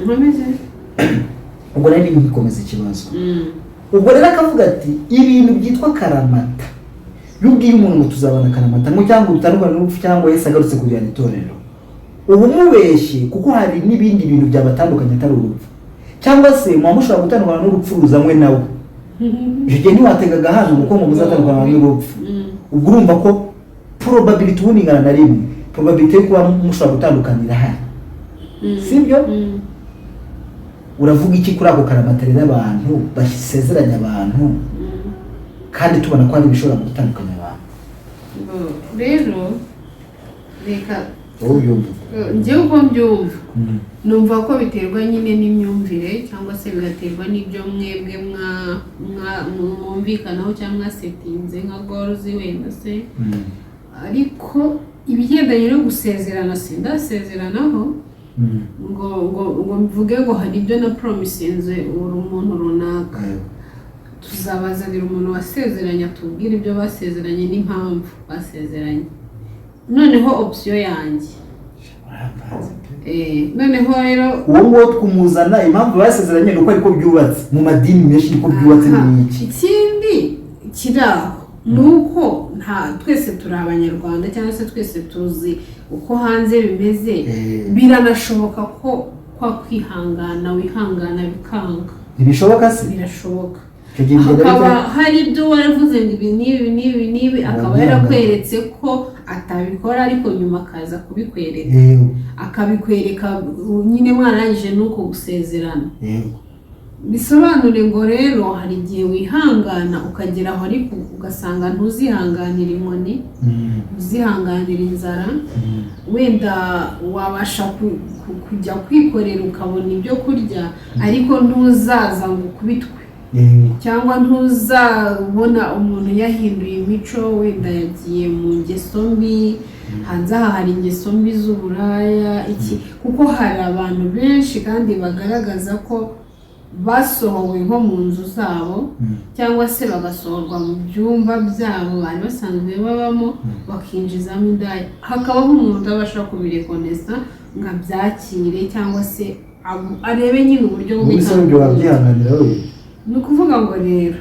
Nkomeze. Ubwo nari ngikomeza ikibazo. Ubwo rero akavuga ati ibintu byitwa karamata, iyo ubwiye umuntu ngo tuzabana karamata, ngo cyangwa utandukane n'urupfu, cyangwa Yesu agarutse kujyana itorero, uba umubeshye, kuko hari n'ibindi bintu byabatandukanye atari urupfu, cyangwa se muba mushobora gutandukana n'urupfu ruzanywe nawe. Icyo gihe ntiwatega agahanga kuko ngo muzatandukana n'urupfu. Ubwo urumva ko probability ubundi ingana na rimwe, probability yo kuba mushobora gutandukana irahari, sibyo? Uravuga iki kuri ako karamata rero abantu basezeranya abantu, kandi tubona ko hari ibishobora gutandukanya abantu? Bo, rero reka Wowe ubyumva? Njyewe uko mbyumva, numva ko biterwa nyine n'imyumvire, cyangwa se bigaterwa n'ibyo mwebwe mwumvikanaho cyangwa mwasettinze nka goals wenda se. Ariko ibigendanye no gusezerana, sindasezeranaho ngo mvuge ngo hari ibyo na promisinze uri umuntu runaka. Tuzabazanira umuntu wasezeranye atubwire ibyo basezeranye n'impamvu basezeranye. Noneho option yanjye, noneho rero Uwo nguwo twumuzana, impamvu basezeranye ni uko ariko byubatse mu madini menshi, niko byubatse. Aha, ni iki? Ikindi kiri aho ni uko nta twese turi Abanyarwanda, cyangwa se twese tuzi uko hanze bimeze. Biranashoboka ko kwa kwihangana wihangana bikanga. Ntibishoboka se? Birashoboka. Icyo gihe bigenda Hakaba bite? hari ibyo waravuze ngo ibi n'ibi n'ibi n'ibi, akaba Urabyanga. yarakweretse ko atabikora, ariko nyuma akaza kubikwereka, akabikwereka nyine mwarangije n'uko gusezerana. Bisobanure ngo rero hari igihe wihangana ukagera aho, ariko ugasanga ntuzihanganira inkoni, ntuzihanganira inzara. Wenda wabasha kujya kwikorera ukabona ibyo kurya, ariko ntuzaza ngo ukubitwe, cyangwa ntuzabona umuntu yahinduye imico, wenda yagiye mu ngeso mbi. Hanze aha hari ingeso mbi z'uburaya iki, kuko hari abantu benshi kandi bagaragaza ko Basohowe nko mu nzu zabo cyangwa se bagasohorwa mu byumba byabo bari basanzwe babamo, bakinjizamo indaya, hakabaho umuntu utabasha kubirekonesa ngo abyakire cyangwa se arebe nyine uburyo bwo Muri se ibyo wabyihanganira we? Ni ukuvuga ngo rero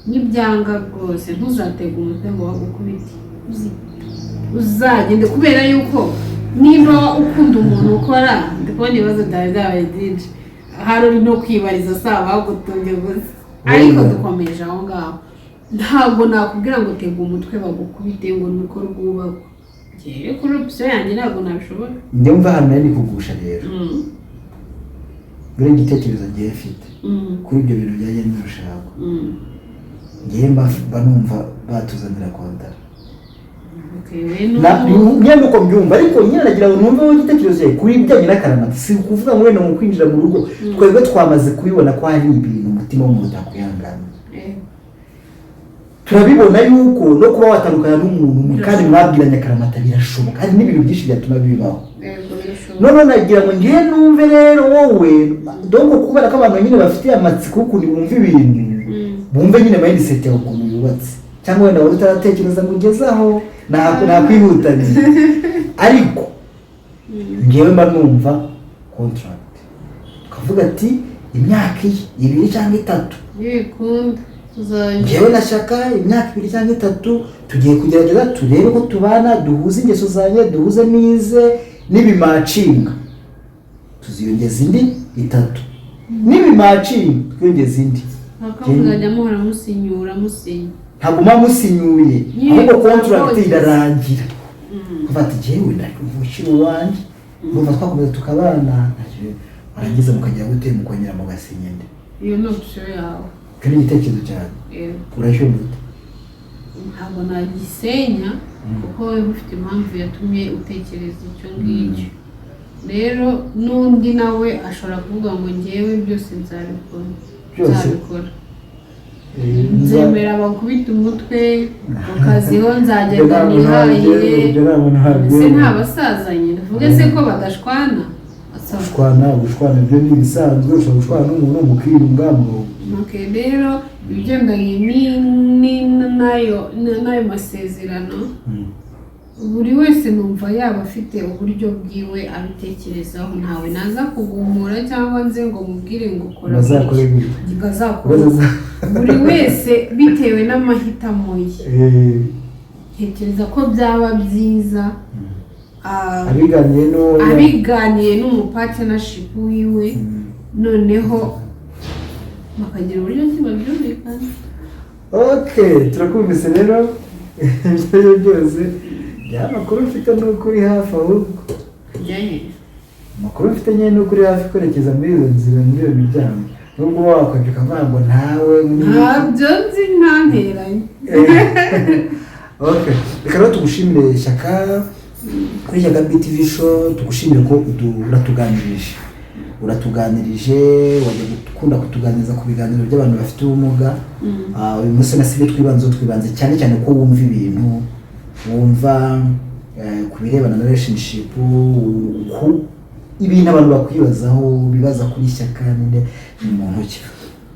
nibyanga rwose, ntuzatege umutwe ngo bagukubite. Uzagende, kubera yuko niba ukunda umuntu ukora, ndi kubona ibibazo byawe byabaye byinshi, hari uri no kwibariza, si abagutumye gusa, ariko dukomeje aho ngaho. Ntabwo nakubwira ngo tega umutwe bagukubite ngo nuko rwubakwa. Njyewe kuri option yanjye ntabwo nabishobora. Ndumva ahantu nari ni kugusha rero. Buriya igitekerezo ngiye mfite kuri ibyo bintu bijyanye n'urushako, ngiye mba numva batuzanira kontara. Okay, we Nyine nuko mbyumva, ariko nyine nagira ngo numve wowe igitekerezo cyawe kuri ibijyanye n'akaramata. Si ukuvuga ngo wenda mu kwinjira mu rugo, twebwe twamaze kubibona ko hari ibintu umutima w'umuntu utakwihanganira. Turabibona yuko no kuba watandukana n'umuntu kandi mwabwiranye akaramata birashoboka, hari n'ibintu byinshi byatuma bibaho. Yego, birashoboka. Noneho nagira ngo ngewe numve rero wowe, donc kubera ko abantu nyine bafite amatsiko y'ukuntu bumva ibintu, bumve nyine mindset yawe ukuntu yubatse, cyangwa wenda wari utaratekereza ngo ugeze aho nakwihutanye, ariko ngewe mba numva contract, tukavuga ati imyaka iyi 2 cyangwa 3. Nibikunda tuzongera. Ngewe na Shyaka, imyaka 2 cyangwa 3 tugiye kugerageza turebe ko tubana, duhuze ingeso zanjye, duhuze n'ize, nibimatchinga tuziyongeza indi 3, nibimatchinga twiyongeza indi. Paka muzajya muhora musinyura, musinya. Ntabwo muba musinyuye, Nyine ahubwo contract muzakongeza. irarangira, kuva ati jyewe ndari uwanjye, ndumva twakomeza tukabana, warangiza mukagira gute, mukongera mugasinya indi. Iyo ni option yawe. Icyo ni igitekerezo cyanjye. Yego. Uracyumva ute? Ntabwo nagisenya, kuko wowe ufite impamvu yatumye utekereza icyo ngicyo. Rero n'undi nawe ashobora kuvuga ngo ngewe byose nzabikora. Byose? Nzabikora, nzemera bakubita umutwe mu kaziho, nzagenda nihahire. Ibyo ntabwo Ese ntabyemera. nta basazanye, tuvuge se ko badashwana? Gushwana, gushwana ibyo ni ibisanzwe, ushobora gushwana n'umuntu mukiyunga mu Okay, rero ibigendanye n'ayo masezerano, buri wese numva yaba afite uburyo bwiwe abitekerezaho. Ntawe naza kugumura cyangwa nze ngo mubwire ngo ukora Bazakore gutya. gutya. Ngo azakore buri wese bitewe n'amahitamo ye. Ntekereza ko byaba byiza abiganiye n'uwo abiganiye n'umupartnership wiwe, noneho bakagira uburyo ki babyumvikana. Okay, turakumvise rero. Ibyo ari byo byose, ya makuru mfite ni uko uri hafi ahubwo. Kujya he? Amakuru mfite nyine ni uko uri hafi kwerekeza muri izo nzira, muri iyo miryango, nubwo uba wakwabye ukavuga ngo ntawe. Ntabyo nzi, ntanteranye. Okay, reka rero tugushimire Shyaka kuri Shyaka BTV Show, tugushimire ko uratuganirije, wajya gukunda kutuganiriza ku biganiro by'abantu bafite ubumuga. Ah, uyu munsi na sibyo twibanzeho, twibanze cyane cyane ko wumva ibintu, wumva ku birebana na relationship, ku ibintu abantu bakwibazaho, bibaza kuri Shyaka nyine ni muntu ki.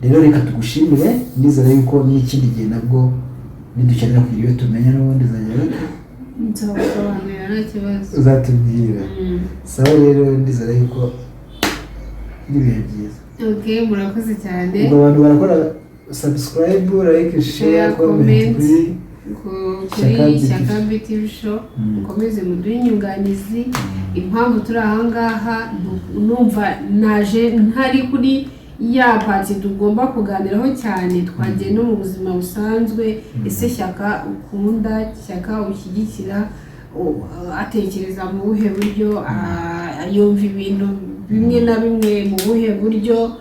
Rero reka tugushimire, ndizera yuko n'ikindi gihe nabwo nidukenera kugira iyo tumenya n'ubundi uzajya Nzagusobanurira, nta kibazo. Uzatubwira. Sawa rero, ndizera yuko n'ibihe byiza. Okay, murakoze cyane. Ubwo abantu barakora subscribe, like, share, Share, comment comment. kuri Kuri Shyaka BTV. Shyaka BTV Show. Mukomeze muduhe inyunganizi. Impamvu turi ahangaha, numva naje ntari kuri ya part tugomba kuganiraho cyane, twagiye no mu buzima busanzwe. Ese Shyaka ukunda, Shyaka ushyigikira, atekereza mu buhe buryo, yumva ibintu bimwe na bimwe mu buhe buryo?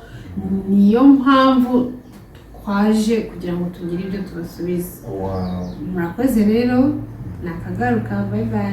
Niyo mpamvu twaje kugira ngo tugire ibyo tubasubiza. Murakoze rero, ni akagaruka. Bye bye.